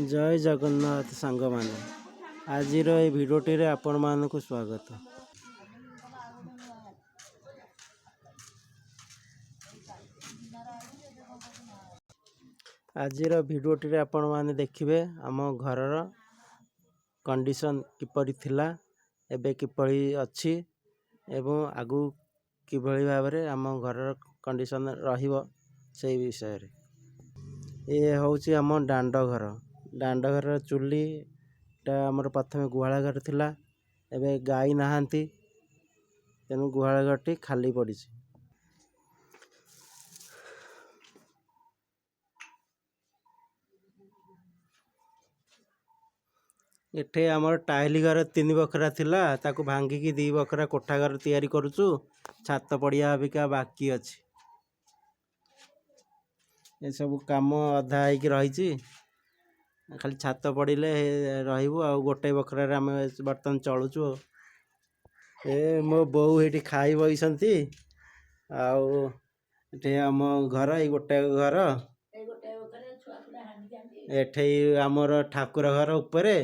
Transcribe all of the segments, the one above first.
ଜୟ ଜଗନ୍ନାଥ ସାଙ୍ଗମାନେ, ଆଜିର ଏଇ ଭିଡ଼ିଓଟିରେ ଆପଣମାନଙ୍କୁ ସ୍ୱାଗତ। ଆଜିର ଭିଡ଼ିଓଟିରେ ଆପଣମାନେ ଦେଖିବେ ଆମ ଘରର କଣ୍ଡିସନ୍ କିପରି ଥିଲା, ଏବେ କିପରି ଅଛି ଏବଂ ଆଗକୁ କିଭଳି ଭାବରେ ଆମ ଘରର କଣ୍ଡିସନ୍ ରହିବ ସେଇ ବିଷୟରେ। ଏ ହେଉଛି ଆମ ଦାଣ୍ଡ ଘର। ଦାଣ୍ଡ ଘରର ଚୁଲିଟା ଆମର ପ୍ରଥମେ ଗୁହାଳ ଘର ଥିଲା। ଏବେ ଗାଈ ନାହାନ୍ତି, ତେଣୁ ଗୁହାଳ ଘରଟି ଖାଲି ପଡ଼ିଛି। ଏଠି ଆମର ଟାଇଲି ଘର 3 ବଖରା ଥିଲା, ତାକୁ ଭାଙ୍ଗିକି 2 ବଖରା କୋଠା ଘର ତିଆରି କରୁଛୁ। ଛାତ ପଡ଼ିବା ଅବିକା ବାକି ଅଛି। ଏସବୁ କାମ ଅଧା ହେଇକି ରହିଛି, ଖାଲି ଛାତ ପଡ଼ିଲେ ରହିବୁ। ଆଉ ଗୋଟେ ବଖରାରେ ଆମେ ବର୍ତ୍ତମାନ ଚଳୁଛୁ। ଏ ମୋ ବୋଉ ଏଇଠି ଖାଇ ବଇଛନ୍ତି। ଆଉ ଏଠି ଆମ ଘର, ଏଇ ଗୋଟେ ଘର। ଏଠି ଆମର ଠାକୁର ଘର ଉପରେ,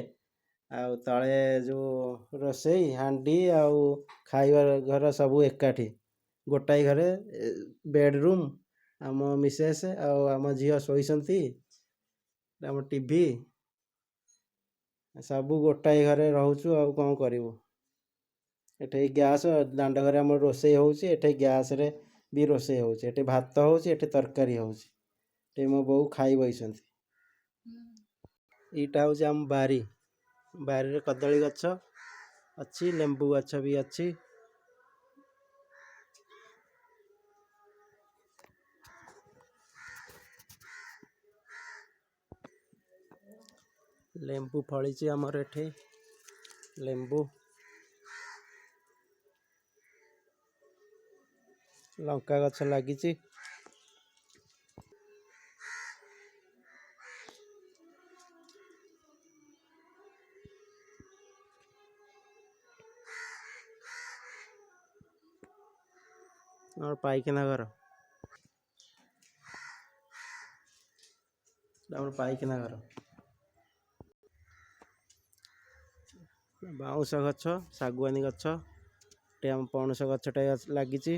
ଆଉ ତଳେ ଯେଉଁ ରୋଷେଇ ହାଣ୍ଡି ଆଉ ଖାଇବା ଘର ସବୁ ଏକାଠି ଗୋଟାଏ ଘରେ। ବେଡ଼ରୁମ୍, ଆମ ମିସେସ୍ ଆଉ ଆମ ଝିଅ ଶୋଇଛନ୍ତି। ଆମ ଟିଭି ସବୁ ଗୋଟାଏ ଘରେ ରହୁଛୁ, ଆଉ କ'ଣ କରିବୁ? ଏଠି ଗ୍ୟାସ୍, ଦାଣ୍ଡ ଘରେ ଆମର ରୋଷେଇ ହେଉଛି। ଏଠି ଗ୍ୟାସ୍ରେ ବି ରୋଷେଇ ହେଉଛି। ଏଠି ଭାତ ହେଉଛି, ଏଠି ତରକାରୀ ହେଉଛି। ଏଠି ମୋ ବୋଉ ଖାଇ ବଇଛନ୍ତି। ଏଇଟା ହେଉଛି ଆମ ବାରି। ବାରିରେ କଦଳୀ ଗଛ ଅଛି, ଲେମ୍ବୁ ଗଛ ବି ଅଛି। ଲେମ୍ବୁ ଫଳିଛି ଆମର ଏଠି, ଲେମ୍ବୁ, ଲଙ୍କା ଗଛ ଲାଗିଛି। ଆମର ପାଇଖାନା ଘର, ଆମର ପାଇଖାନା ଘର। ବାଉଁଶ ଗଛ, ଶାଗୁଆନୀ ଗଛ, ଏଠି ଆମ ପଣସ ଗଛଟା ଲାଗିଛି,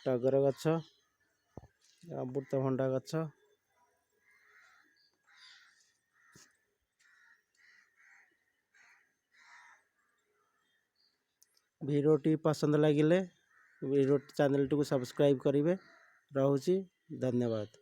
ଟଗର ଗଛ, ଅମୃତଭଣ୍ଡା ଗଛ। ଭିଡ଼ିଓଟି ପସନ୍ଦ ଲାଗିଲେ ଭିଡ଼ିଓ ଚ୍ୟାନେଲଟିକୁ ସବସ୍କ୍ରାଇବ୍ କରିବେ। ରହୁଛି, ଧନ୍ୟବାଦ।